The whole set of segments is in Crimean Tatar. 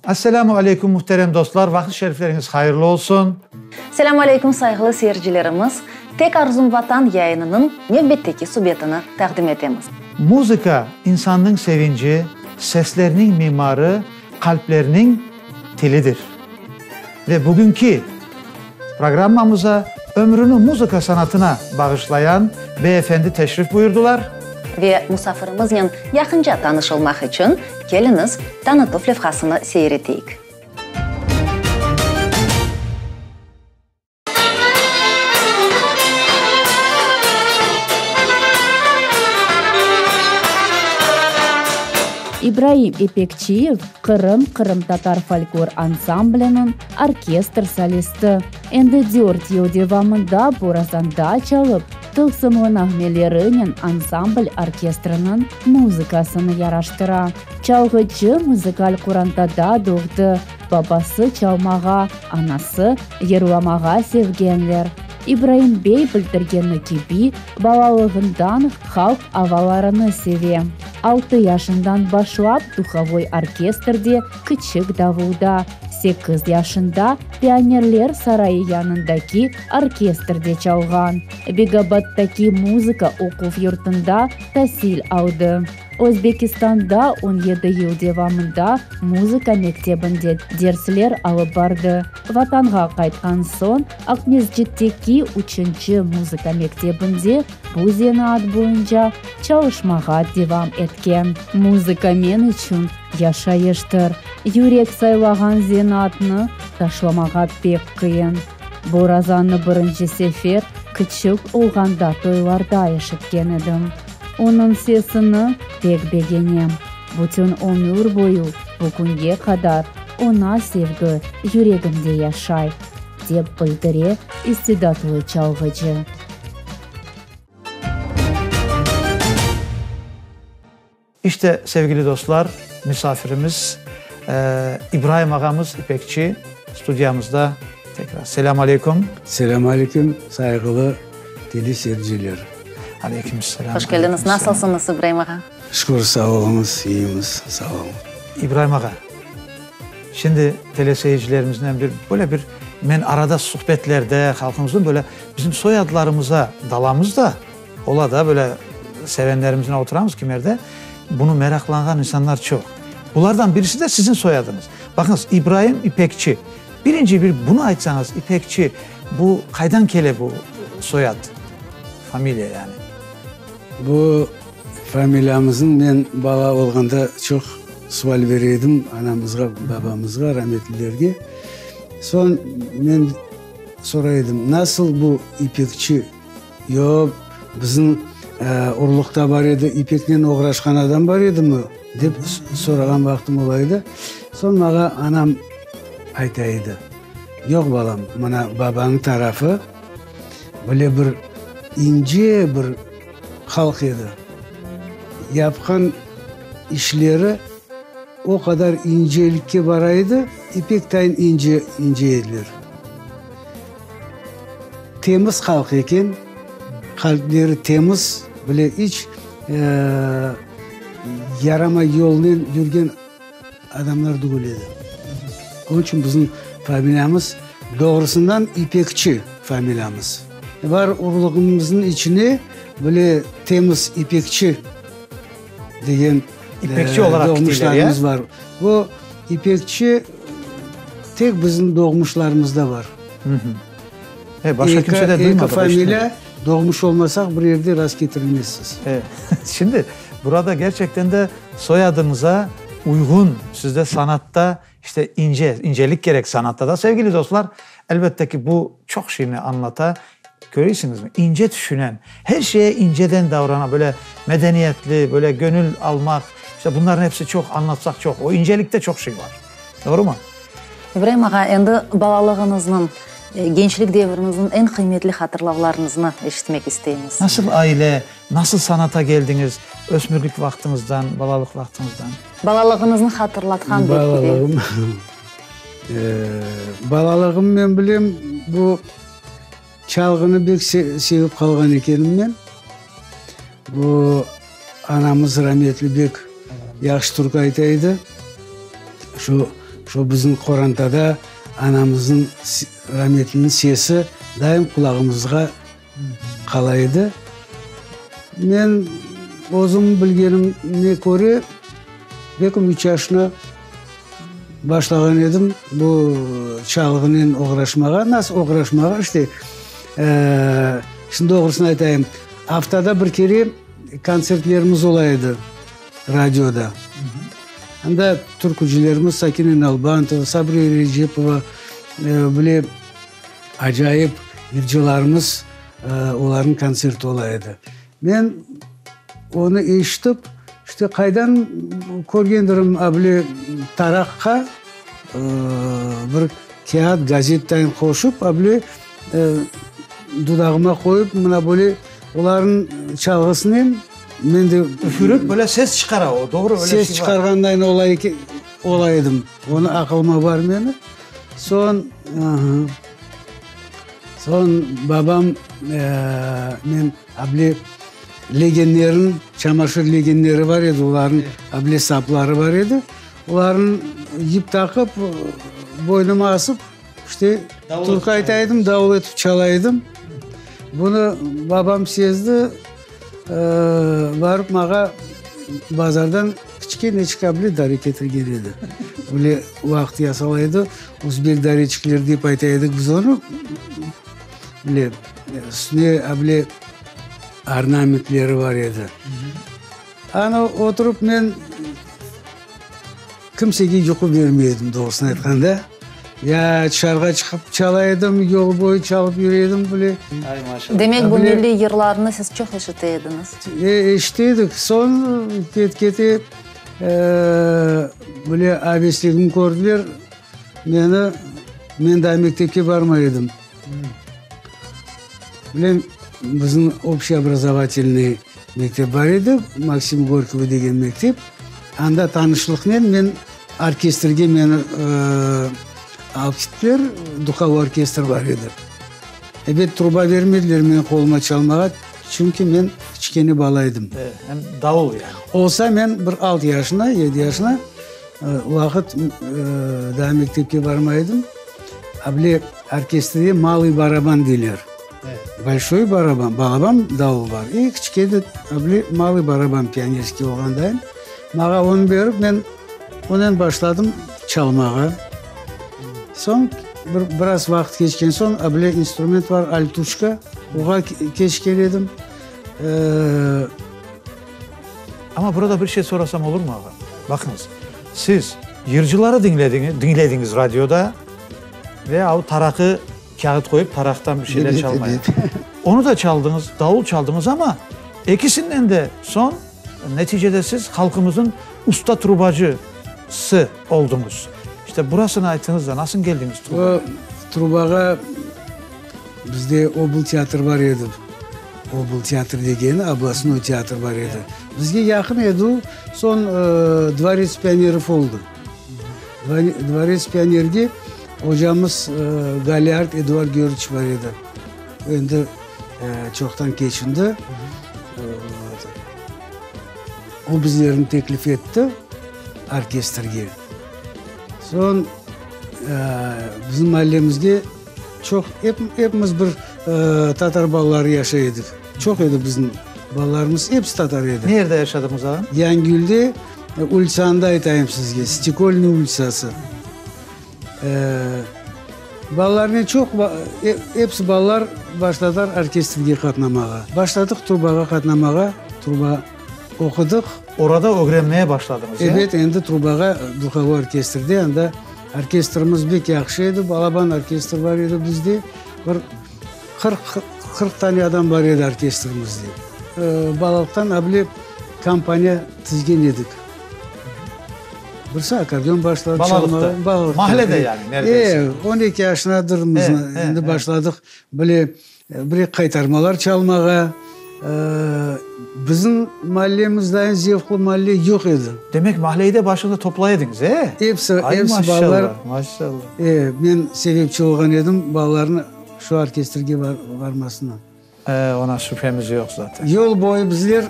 Esselamu aleyküm, muhterem dostlar, vaqıt şerifleriñiz hayırlı olsun. Selâmu aleyküm, sayğılı seyircilerimiz! Tek arzum Vatan yayınınıñ nevbetteki subetini taqdim etemiz. Muzıka, insannıñ sevinci, seslerniñ mimarı, qalplerniñ tilidir. Ve bugünki programmamıza ömrüni muzıka sanatına bağışlayan beyefendi teşrif buyurdılar. Ve musafirimiznen yaqınca tanış olmaq içün, keliñiz, tanıtuv levhasını seyir eteyik. İbraim İpekçiyev, Qırım qırımtatar folklor ansambliniñ orkestr solisti. Endi dört yıl devamında borazanda çalıp, tılsımlı nağmelerinen ansambl orkestriniñ muzıkasını yaraştıra. Çalğıcı muzıkal qorantada doğdı. Babası çalmağa, anası yırlamağa sevgenler. İbraim bey bildirgeni kibi, balalığından halq avalarını seve. Altı yaşından başlap duhovoy orkestrde kiçik davulda, sekiz yaşında Pionerler sarayı yanındaki orkestrde çalğan. Begabaddaki muzıka oquv yurtunda tasil aldı. Özbekistanda on yedi yıl devamında muzıka mektebinde dersler alıp bardı. Vatanğa qaytqan soñ, Aqmescitteki üçünci muzıka mektebinde bu zenaat boyunca çalışmağa devam etken. Muzıka men içün yaşayıştır. Yürek saylağan zenaatnı taşlamağa pek qıyın. Borazannı birinci sefer kiçik olğanda toylarda eşitken edim. Onıñ sesini pek begenem. Bütün ömür boyu, bu künge qadar oña sevgi yüregimde yaşay, dep bildire istidatlı çalğıcı. İşte, sevgili dostlar, misafirimiz, İbraim ağamız İpekçi studiyamızda tekrar. Selâm aleyküm. Selâm aleyküm, sayğılı teleseyirciler. Aleyküm selâm. Hoş keldiñiz. Nasılsıñız, İbraim ağa? Şükür, sağ oluñız, iyimiz, sağ oluñ. İbraim ağa, şimdi teleseyircilerimiznen bir, böyle bir, men arada suhbetlerde halqımıznıñ böyle bizim soyadlarımıza dalamız da, Ola da, böyle sevenlerimiznen oturamız kimerde, bunı meraqlanğan insanlar çoq. Bulardan birisi de siziñ soyadıñız. Baqıñız, İbraim İpekçi. Birinci bir bunı aytsañız, İpekçi, bu qaydan kele bu soyad, familiya yani? Bu familiyamıznıñ men bala olğanda çoq sual bere edim anamızğa, babamızğa, rametlilerge. Soñ men soray edim, nasıl bu İpekçi? Yoq, bizim urluqta bar edi, ipeknen oğraşqan adam bar edimi? dep sorağan vaqtım ola edi. Soñ maña anam ayta edi, Yoq, balam, mına babañıñ tarafı böyle bir ince bir halq edi. Yapqan işleri o qadar incelikke bara edi, ipek tayın ince, ince ediler. Temiz halq eken, qalpleri temiz, bile iç yaramay yolnen yürgen adamlar tügül edi. Onıñ içün bizim familiyamız doğrusından İpekçi familiyamız. Bar urluğımıznıñ içine bile temiz İpekçi degen İpekçi olaraq doğmuşlarımız bar. Bu İpekçi tek bizim doğmuşlarımızda bar. E, başqa kimse de duymadı. Eki familiya doğmuş olmasaq bir yerde rast ketirilmezsiz. E, şimdi burada gerçekten de soyadıñıza uyğun sizde sanatta işte ince, incelik kerek sanatta da. Sevgili dostlar, elbette ki bu çoq şeyni añlata. Köreysiñizmi, ince tüşünen, her şeye inceden davrana, böyle medeniyetli, böyle gönül almaq, işte bunların hepsi çoq, añlatsaq çoq. O incelikte çoq şey bar. Doğrumı? İbraim ağa, endi balalığıñıznıñ, gençlik devriñizniñ eñ qıymetli hatırlavlarıñıznı eşitmek isteymiz. Nasıl aile, nasıl sanata keldiñiz, ösmürlik vaqtıñızdan, balalıq vaqtıñızdan? Balalığıñıznı hatırlatqan belki de. Balalığım, balalığım men bilem, bu çalğını bek sevip qalğan ekenim men. Bu anamız rametli bek yahşı türkü ayta edi. Şu. Şu bizim qorantada anamıznıñ, rametliniñ sesi daim qulağımızğa qala edi. Men özüm bilgenime köre, belkim üç yaşına başlağan edim bu çalğınen oğraşmağa. Nasıl oğraşmağa? İşte, şimdi doğrusını aytayım, aftada bir kere kontsertlerimiz ola edi radioda. Anda türkücilerimiz Sakine Nalbantova, Sabriye Erecepova, böyle acayip yırcılarımız, olarnıñ kontserti ola edi. Men onı eşitip, işte qaydan körgendirim, a bile taraqqa bir kâğıt, gazetdayın qoşıp, a bile dudağıma qoyıp, mına böyle olarnıñ çalğısınen men de... Üfürip, böyle ses çıqara o, doğru, öyle şey var. Ses çıqarğandayın ola edim. Onı aqılıma bar meni. Soñ, soñ babam men able legenlerin, çamaşır legenleri bar edi, olarnıñ able sapları bar edi. Olarnı yip taqıp, boynuma asıp, işte, türkü ayta edim, davul etip çala edim. Bunı babam sezdi, barıp maña bazardan kiçkeneçik able dare ketirgen edi. Böyle vaqıt yasala edi, özbek dareçikleri dep ayta edik biz onı. Böyle üstüne able ornamentleri bar edi. Ana oturıp men kimsege yuqu bermey edim, doğrusını aytqanda. Ya tışarığa çıqıp çala edim, yol boyu çalıp yüre edim bile. Ay, maşallah. Demek, bu milliy yırlarnı siz çoq eşite ediñiz? E, eşite edik. Soñ ket-kete bile avesligimni kördiler, meni, men daa mektepke barmay edim. Bilem, bizim общеобразовательный mektep bar edi, Maksim Gorkogo degen mektep. Anda tanışlıqnen men orkestrge meni alıp kettiler, duhovoy orkestr bar edi. Ebet, truba bermediler meni qoluma çalmağa, çünki men kiçkene bala edim. Hem davul yani. Olsa men bir altı yaşına, yedi yaşına, o vaqıt daa mektepke barmay edim. A bile orkestrde malıy baraban deyler. Bolşoy baraban, balaban davul bar. E kiçkene de a bile malıy baraban pionerskiy olğandayın. Mağa onı berip men onen başladım çalmağa. Soñ bir biraz vaqıt keçken soñ a bile instrument bar altuşka, oğa keçken edim. Amma burada bir şey sorasam olurmı, ağa? Baqıñız, siz yırcıları diñlediñiz, diñlediñiz radioda ve av taraqı kâğıt qoyıp taraqtan bir şeyler çalmaya. Onı da çaldıñız, davul çaldıñız, amma ekisinden de soñ neticede siz halqımıznıñ usta trubacısı oldıñız. İşte burasını aytıñız da, nasıl keldiñiz trubaya? O trubağa bizde oblteatr bar edi. Oblteatr degeni, oblastnoy teatr bar edi. Bizge yaqın edi o. Soñ Dvorets pionerov oldı. Dvorets pionerge ocamız Galeard Eduard Georgiç bar edi. O endi çoqtan keçindi. O bizlerni teklif etti orkestrge. Soñ bizim maallemizge çoq, epimiz bir tatar balaları yaşay edik. Çoq edi bizim balalarımız, episi tatar edi. Ne yerde yaşadıñız ağa? Yangiyülde, ulitsanı da aytayım sizge, Stekolnıy ulitsası. Balalarnen çoq, episi balalar başladılar orkestrge qatnamağa. Başladıq trubağa qatnamağa, truba oqudıq. Orada ögrenmeye başladıñız, ya? Ebet, endi trubağa, duhovoy orkestrde, anda orkestrimiz bek yahşı edi, balaban orkestr bar edi bizde, bir 40, 40 tane adam bar edi orkestrimizde. Balalıqtan able kompaniya tizgen edik. Birisi akkordeon başladı çalmağa. Balalıqta? Mahallede yani, neredeyse. E, 12 yaşındadırmız, endi başladıq bile Bir qaytarmalar çalmağa. Bizim mallemizde zevqlı malle yoq edi. Demek, malleyi de başında toplay ediñiz, e? Episi, episi balalar. Maşallah, maşallah. E, men sebepçi olğan edim balalarnı şu orkestrge varmasına. E, ona şübhemiz yoq zaten. Yol boyu bizler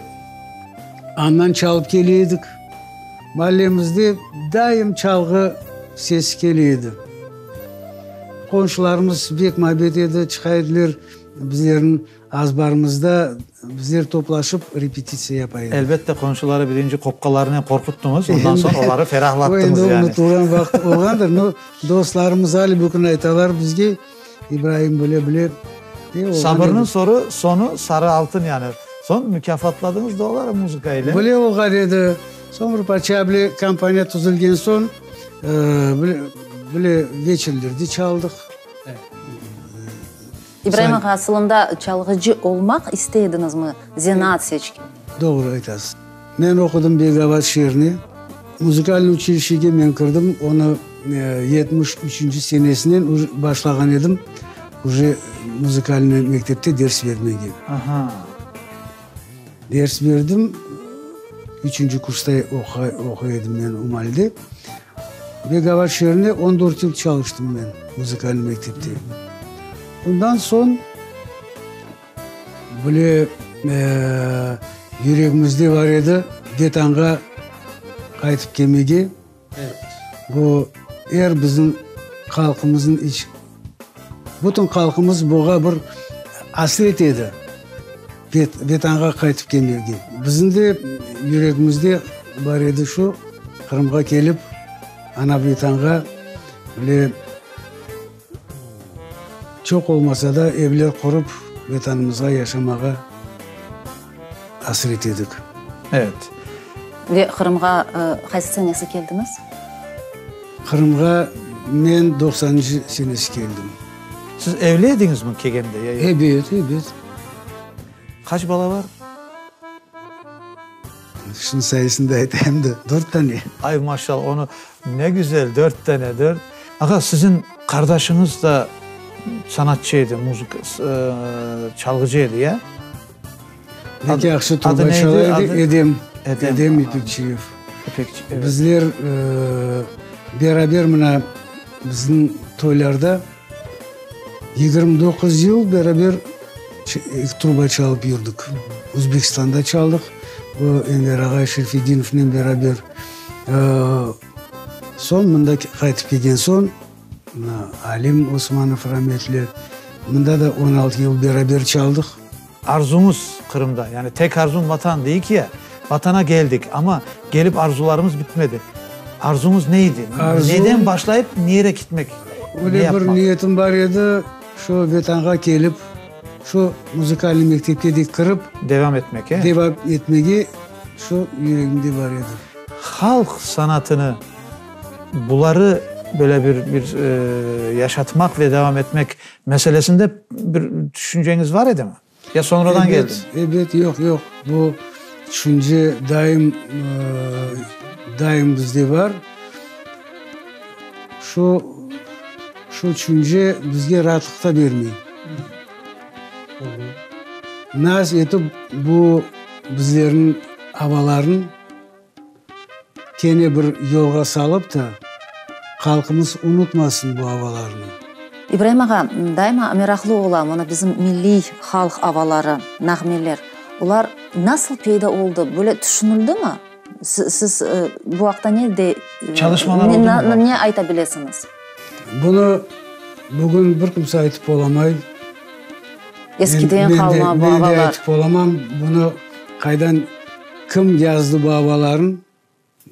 andan çalıp kele edik. Mallemizde daim çalğı. Ses kele edi. Qonşularımız bek mabet edi, çıqa ediler, bizlerniñ azbarımızda bizler toplaşıp repetitsiya yapa edik. Elbette, qonşuları birinci qopqalarınen qorquttıñız, ondan soñ oları ferahlattıñız yani. O endi unutılğan vaqıt olğandır. No, dostlarımız ali bugün aytalar bizge, İbraim bile bile. Sabırnıñ soru, soñu sarı altın yani. Soñ mukâfatladıñız da oları muzıka ile. Bile olğan edi. Soñ bir parça bile kompaniya tüzülgen soñ, bile veçirlerde çaldıq. İbraim ağa, asılında çalğıcı olmaq istey ediñizmi, zenaat seçken? Doğru aytasız. Men oqudım Begovat şeerine. Muzikalnıy uçilişege men kirdim, onı 73-nci senesinen başlağan edim, uje muzikalnıy mektepte ders bermege. Aha. Ders berdim, üçünci kursta oquy edim men o maalde. Begovat şeerinde on dört yıl çalıştım men muzikalnıy mektepte. Ondan soñ Böyle yüregimizde bar edi, Vetanğa qaytıp kelmege. Bu er bizim halqımıznıñ iç, bütün halqımız buğa bir asret edi, Vetanğa qaytıp kelmege. Bizim de yüregimizde bar edi şu, Qırımğa kelip, ana-Vetanğa böyle. Çoq olmasa da, evler qurıp, Vetanımızğa yaşamağa asret edik. Evet. Ve Qırımğa qaysı senesi keldiñiz? Qırımğa men doqsanıncı senesi keldim. Siz evli ediñizmi kelgende ya yoq? Ebet, ebet. Qaç bala bar? Şunıñ sayesinde aytayım da, dört tane. Ay, maşallah, onı ne güzel, dört tane, dört. Ağa, siziñ qardaşıñız da sanatçı edi, muzıka, çalğıcı edi, ya? Pek yahşı truba çala edi, Edem, Edem İpekçiyev. İpekçi, evet. Bizler beraber mına bizim toylarda 29 yıl beraber truba çalıp yürdik. Özbekistanda çaldıq, o Enver ağay Şerfedinovnen beraber. Soñ mında qaytıp kelgen soñ, mına Alim Osmanov rametli, mında da 16 yıl beraber çaldıq. Arzuñız Qırımda, yani tek arzum Vatan deyik ya, Vatana keldik, amma kelip arzularımız bitmedi. Arzuñız ne edi? Neden başlayıp, nere ketmek, ne yapmaq? Öyle bir niyetim bar edi, şu Vetanğa kelip, şu muzikalnıy mektepke de kirip. Devam etmek, e? Devam etmege şu yüregimde bar edi. Halq sanatını, buları böyle bir bir yaşatmaq ve devam etmek meselesinde bir tüşünceñiz bar edimi? Ya soñradan keldi mi? Ebet, yoq, yoq. Bu tüşünce daim, daim bizde bar. Şu, şu tüşünce bizge raatlıq da bermey. Naz etip bu bizlerniñ avaların Kene bir yolğa salıp da, halqımız unutmasın bu avalarnı. İbraim ağa, daima meraqlı ola, mına bizim milliy halq avaları, nağmeler, olar nasıl peyda oldı, böyle tüşünildimi? Siz bu aqta ne dey, Çalışmalar oldı mı? Ne ayta bilesiñiz? Bunı bugün bir kimse aytıp olamay. Eskiden qalma bu avalar. Men de aytıp olamam, bunı qaydan Kim yazdı bu avaların,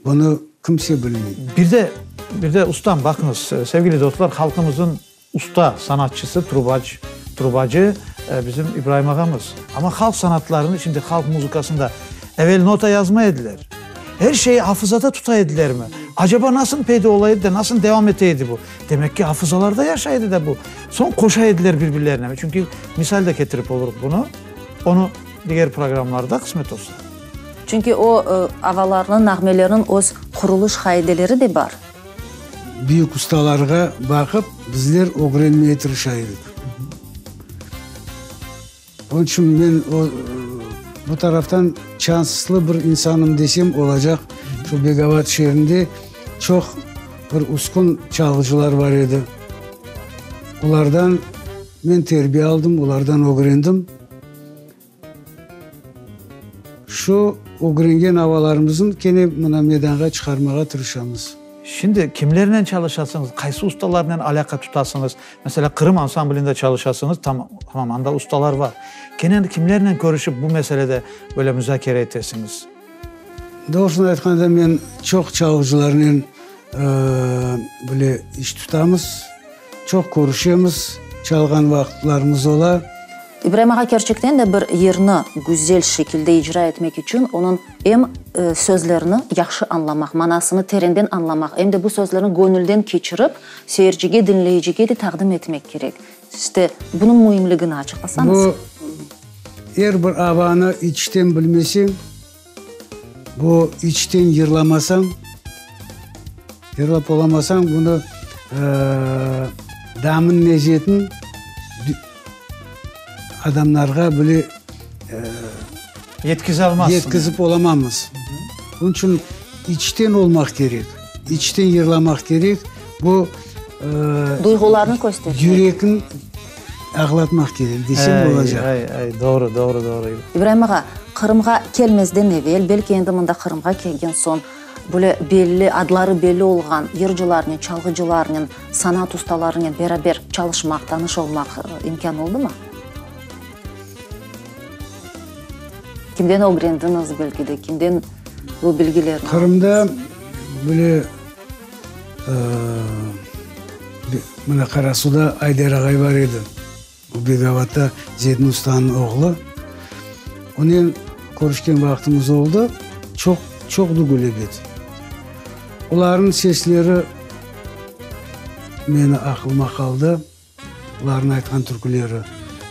bunı kimse bilmey. Bir de, bir de ustam, baqıñız, sevgili dostlar, halqımıznıñ usta sanatçısı, trubaç, trubacı bizim İbraim ağamız. Amma halq sanatlarını, şimdi halq muzıkasında evel nota yazmay ediler. Er şeyi afızada tuta edilermi? Acaba nasıl peyda ola edi de, nasıl devam ete edi bu? Demek ki, afızalarda yaşay edi de bu. Soñ qoşa ediler bir-birlerine. Çünki misal de ketirip olurıq bunı. Onı diger programlarda qısmet olsa. Çünki o avalarnıñ, nağmelerniñ öz qurulış qaideleri de bar. Büyük ustalarğa baqıp, bizler ögrenmeye tırışa edik. Onıñ içün men o, bu taraftan şanslı bir insanım desem olacaq. Şu Begovat şeerinde çoq bir uskun çalğıcılar bar edi. Olardan men terbiye aldım, olardan ögrendim. Şu ögrengen avalarımıznı kene mına meydanğa çıqarmağa tırışamız. Şimdi kimlernen çalışasıñız, qaysı ustalarnen alâqa tutasıñız? Meselâ, Qırım ansamblinde çalışasıñız, tamam, anda ustalar bar. Kene kimlernen körüşip bu meselede böyle muzakere etesiñiz? Doğrusını aytqanda, men çoq çalğıcılarnen böyle iş tutamız, çoq körüşemiz, çalğan vaqıtlarımız ola. İbraim ağa, kerçekten de bir yırnı güzel şekilde icra etmek içün onıñ em sözlerini yahşı añlamaq, manasını terenden añlamaq, em de bu sözlerni göñülden keçirip, seyircige, diñleyicige de taqdim etmek kerek. İşte, bunıñ müimligini açıqlasañız. Bu, er bir avanı içten bilmeseñ, bu içten yırlamasañ, yırlap olamasañ, bunı damın lezetin adamlarğa bile Yetkize almazsıñ. Yetkizip olamamız. Bunıñ içün içten olmaq kerek, içten yırlamaq kerek. Bu Duyğularnı köstermek. Yürekni ağlatmaq kerek desem olacaq. Ay, ay, doğru, doğru, doğru. İbraim ağa, Qırımğa kelmezden evel, belki endi mında Qırımğa kelgen soñ, böyle belli, adları belli olğan yırcılarnen, çalğıcılarnen, sanat ustalarınen beraber çalışmaq, tanış olmaq imkân oldumı? Kimden ögrendiñiz, belki de, kimden bu bilgilerni aldınız? Qırımda böyle mına Qarasuda Ayder ağay bar edi. O Begavatta Zeytin ustanıñ oğlu. Onen körüşken vaqtımız oldı. Çoq, çoq degil ebet. Olarnıñ sesleri meni aqlıma qaldı. Olarnıñ aytqan türküleri.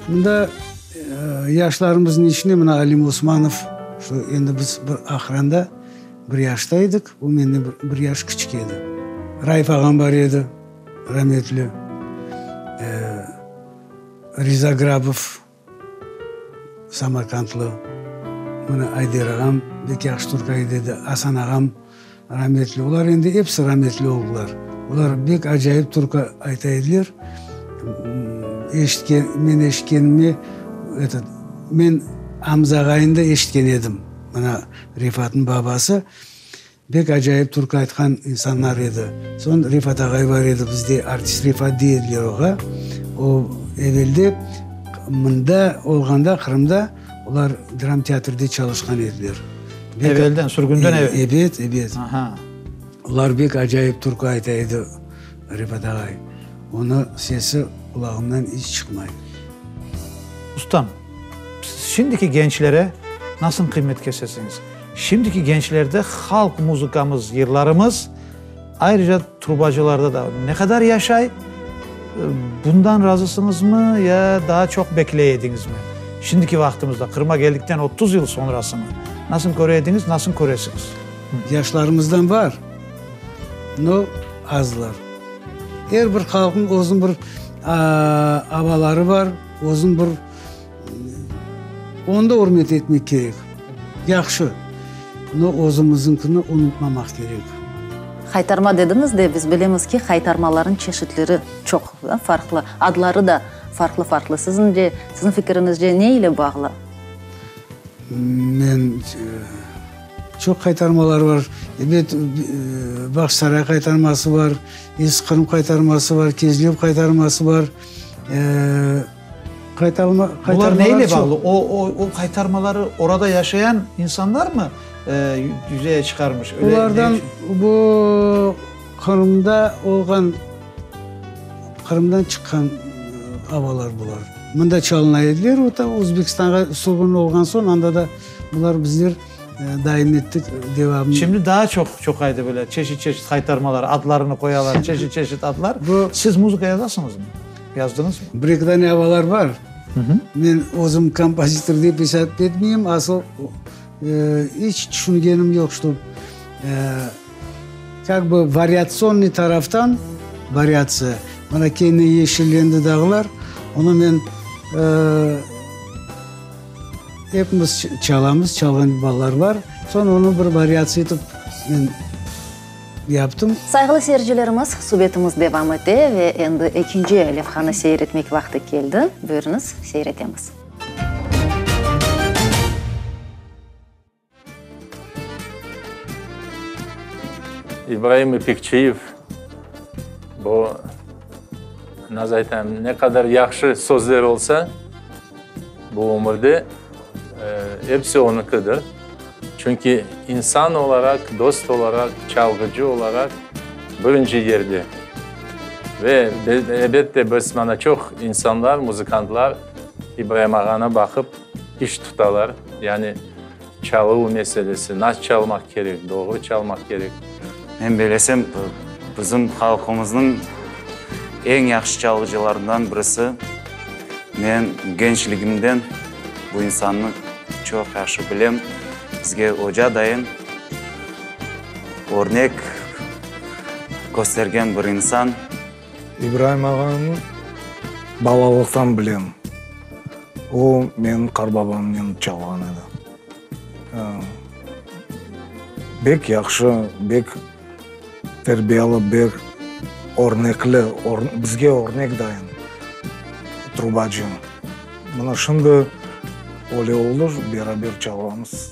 Mında yaşlarımıznıñ içinde mına Alim Osmanov, şu endi biz bir aqranda, bir yaşta edik, o menden bir yaş küçük edi. Raif ağam bar edi, rametli. Riza Grabov, Samarkandlı. Mına Ayder ağam bek yahşı türkü ayta edi. Asan ağam rametli. Olar endi episi rametli oldılar. Olar bek acayip türkü ayta ediler. Eşitken, men eşitkenime, etot, men Amza ağaynı da eşitken edim. Mına Refatnıñ babası. Bek acayip türkü aytqan insanlar edi. Soñ Refat ağay bar edi bizde, artist Refat dey ediler oğa. O, evelde mında olğanda, Qırımda, olar dramteatrde çalışqan ediler. Evelden, sürgünden evel? Ebet, ebet. Aha. Olar bek acayip türkü ayta edi, Refat ağay. Onı sesi qulağımdan iç çıqmay. Ustam, şimdiki gençlere nasıl qıymet kesesiñiz? Şimdiki gençlerde halq muzıkamız, yırlarımız, ayrıca trubacılarda da ne qadar yaşay? Bundan razısıñızmı ya daa çoq bekley ediñizmi? Şimdiki vaqtımızda, Qırımğa geldikten 30 yıl soñrasını nasıl köre ediñiz, nasıl köresiñiz? Yaşlarımızdan bar, no azlar. Er bir halqnıñ özüniñ bir avaları bar, özüniñ bir Onı da ürmet etmek kerek. Yahşı, no özümizniñkini unutmamaq kerek. Haytarma dediñiz de, biz bilemiz ki, haytarmalarnıñ çeşitleri çoq, farqlı, adları da farqlı-farqlı. Siziñce, siziñ fikiriñizce ne ile bağlı? Men, çoq haytarmalar bar. Ebet, Bağçasaray haytarması bar, Eski Qırım haytarması bar, Kezlev haytarması bar. Qaytarma, Bular ne ile bağlı? O, o, o qaytarmaları orada yaşayan insanlarmı yüzeye çıqarmış? Öyle Olardan bu Qırımda olğan, Qırımdan çıqqan avalar bular. Mında çalına ediler, o ta Özbekistanğa sürgün olğan soñ anda da bular bizler daim ettik, devamını. Şimdi daa çoq çoqaydı böyle çeşit-çeşit qaytarmalar, adlarını qoyalar, çeşit-çeşit adlar. Bu, Siz muzıka yazasıñızmı? Yazdıñızmı? Bir-eki dane avalar bar. Men özüm kompozitor dep esap etmeyim, asıl iç tüşüngenim yoq, ştob kak bı variatsionnıy taraftan, variatsiya, mına kene yeşillendi dağlar, onı men epimiz çalamız, çalğan balalar bar, soñ onı bir variatsiya etip men yaptım. Sayğılı seyircilerimiz, subetimiz devam ete ve endi ekinci levhanı seyir etmek vaqtı keldi. Buyurıñız, seyir etemiz. İbraim İpekçiyev, bu, nasıl aytayım, ne qadar yahşı sözler olsa bu ömürde, episi onıñkidir. Çünki insan olaraq, dost olaraq, çalğıcı olaraq birinci yerde. Ve, elbette, biz, mana, çoq insanlar, muzıkantlar İbraim ağanı baqıp iş tutalar. Yani çaluv meselesi, nasıl çalmaq kerek, doğru çalmaq kerek. Men belesem, bizim halqımıznıñ eñ yahşı çalğıcılarından birisi. Men gençligimden bu insannı çoq yahşı bilem. Bizge oca dayın örnek köstergen bir insan. İbraim ağanı balalıqtan bilem. O, menim qarbabamnen çalğan edi. Bek yahşı, bek terbiyalı, bek örnekli, bizge örnek dayın trubacı. Mına şimdi öyle oldı, beraber çalamız.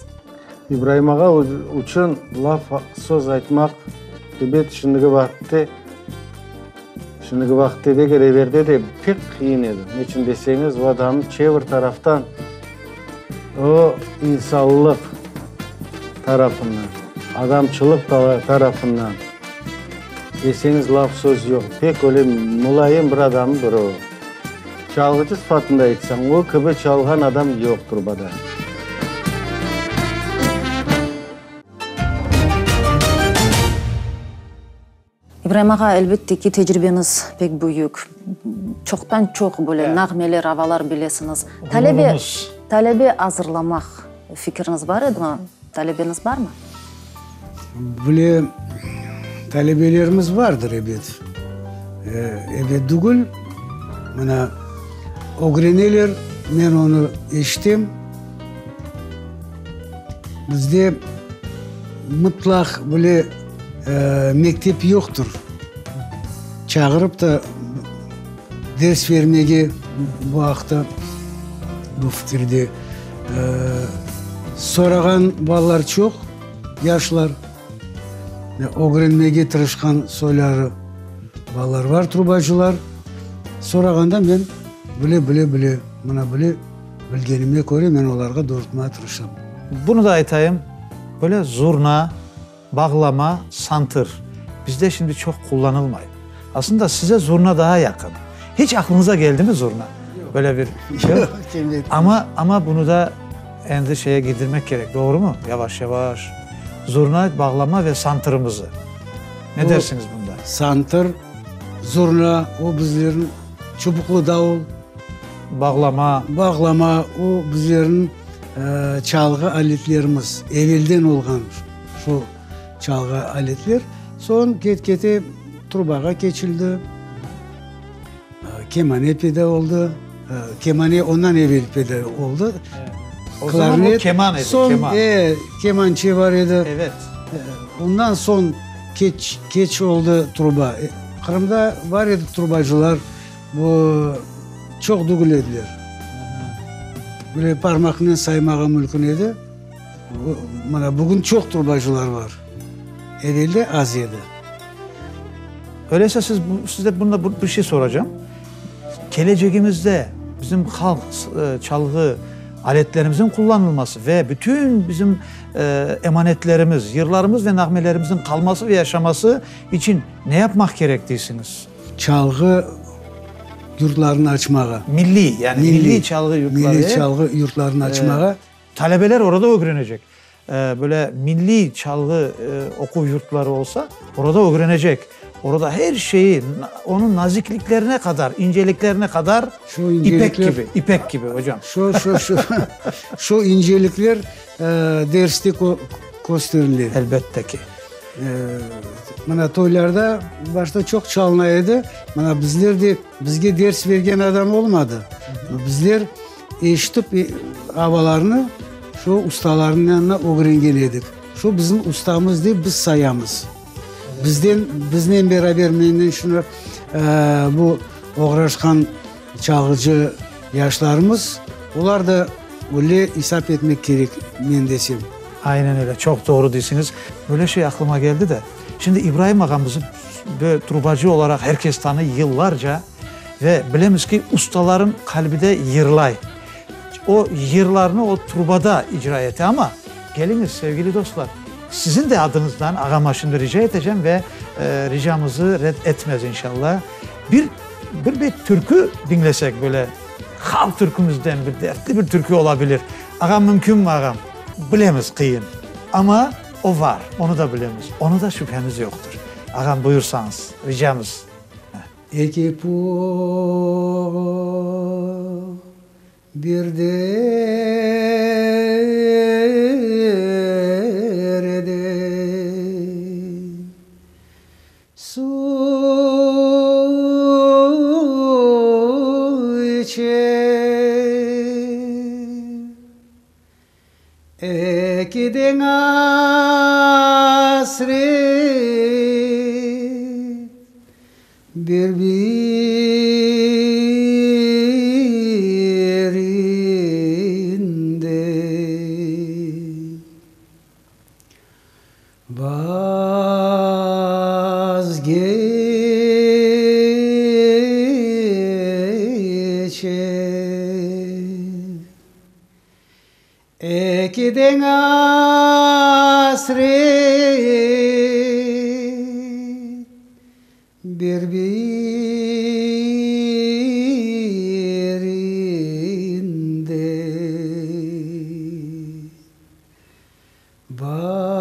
İbraim ağa içün laf, söz aytmaq, ebet, şimdiki vaqıtte, şimdiki vaqıtte degil, evelde de pek qıyın edi. Neçün deseñiz, o adamnı çevir taraftan o insanlıq tarafından, adamçılıq tarafından deseñiz laf, söz yoq. Pek öyle mulayim bir adamdır o. Çalğıcı sıfatında aytsañ, o kibi çalğan adam yoq trubada. İbraim ağa, elbette ki, tecribeñiz pek büyük. Çoqtan-çoq böyle nağmeler, avalar bilesiñiz. Talebe, talebe azırlamaq fikiriñiz bar edimi? Talebeñiz barmı? Böyle talebelerimiz vardır, ebet. Ebet degil, mına, ögreneler, men onı eşitem. Bizde mıtlaq böyle mektep yoqtır. Çağırıp da ders vermege bu aqta, bu fikirde sorağan balalar çoq, yaşlar, ögrenmege tırışqan soyları balalar var, trubacılar. Sorağanda men bile, bile, bile, mına bile bilgenime köre men olarğa doğrultmağa tırışam. Bunı da aytayım, böyle zurna, Bağlama, santır bizde şimdi çoq qullanılmay. Aslında size zurna daa yaqın. Hiç aqlıñıza keldimi zurna? Böyle bir Yoq, kelmedi. Amma, amma bunı da endi şeye girdirmek kerek, doğrumı? Yavaş yavaş. Zurna, bağlama ve santırımızı. Ne dersiñiz bunda? Santır, zurna, o bizlerniñ çubuqlı davul. Bağlama. Bağlama, o bizlerniñ çalğı aletlerimiz, evelden olğan. Şu çalğı aletler soñ ket-kete trubağa keçildi, kemane peyda oldı. Kemane ondan evel peyda oldı. O zaman o keman edi, keman. Soñ, kemançe bar edi. Evet. Ondan soñ keç, keç oldı truba. Qırımda bar edi trubacılar, bu çoq degil ediler. Böyle parmaqnen saymağa mümkün edi. Mına bugün çoq trubacılar bar, evelde az edi. Öyleyse siz, sizde bunda bir şey soracağım. Kelecegimizde bizim halq çalğı aletlerimizin qullanılması ve bütün bizim emanetlerimiz, yırlarımız ve nağmelerimizin qalması ve yaşaması içün ne yapmaq kerek deysiñiz? Çalğı yurtlarını açmağa. Milliy, yani milliy çalğı yurtları. Milliy çalğı yurtlarını açmağa. Talebeler orada ögrenecek. Böyle milliy çalğı oquv yurtları olsa, orada ögrenecek. Orada her şeyi, onıñ nazikliklerine qadar, inceliklerine qadar ipek kibi, ipek kibi, ocam. Şu, şu, şu, şu incelikler derste kösterile. Elbette ki. Mına toylarda başta çoq çalına edi. Mına bizler de, bizge ders bergen adam olmadı. Bizler Eşitip avalarnı şu ustalarnıñ yanına ögrengen edik. Şu bizim ustamız dep biz sayamız. Bizden, biznen beraber menden şunı bu oğraşqan çalğıcı yaşlarımız, olar da öyle isap etmek kerek, men desem. Aynen öyle, çoq doğru deysiñiz. Böyle şey aqlıma keldi de. Şimdi İbraim ağamızı böyle trubacı olaraq her kes tanıy yıllarca ve bilemiz ki, ustaların qalbi de yırlay. O yırlarnı o trubada icra ete. Amma, keliñiz, sevgili dostlar, siziñ de adıñızdan ağama şimdi rica etecem ve ricamızı red etmez inşallah. Bir, bir beyt türkü diñlesek böyle halq türkümizden bir dertli bir türkü olabilir. Ağam, mümkünmi, ağam? Bilemiz, qıyın. Amma o var, onı da bilemiz, onı da şübhemiz yoqtır. Ağam, buyursañız, ricamız. Eki puğu bir derede suv içer. Ekiden asret bir-birinde vazgeçer. Ekiden asret bir-birinde vazgeçer.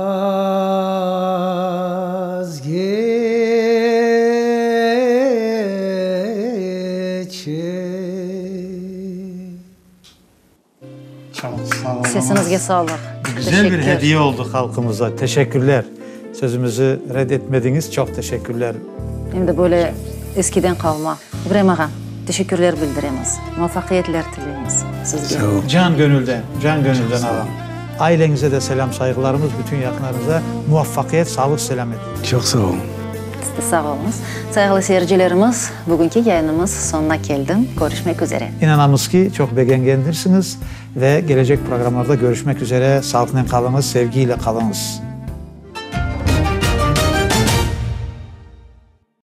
Sesiñizge sağlıq. Güzel bir hediye oldı halqımıza. Teşekkürler. Sözümizi red etmediñiz, çoq teşekkürler. Em de böyle eskiden qalma. İbraim ağa, teşekkürler bildiremiz. Muvafaqiyetler tileymiz sizge. Sağ ol. Can gönülden, can gönülden ağam. Aileñize de selâm sayğılarımız, bütün yaqınlarıñıza muvafaqiyet, sağlıq, selâmet. Çoq sağ olun. Siz de sağ oluñız. Sayğılı seyircilerimiz, bugünki yayınımız soñuna keldi. Körüşmek üzere. İnanamız ki, çoq begengendirsiñiz ve gelecek programlarda körüşmek üzere. Sağlıqnen qalıñız, sevgi ile qalıñız.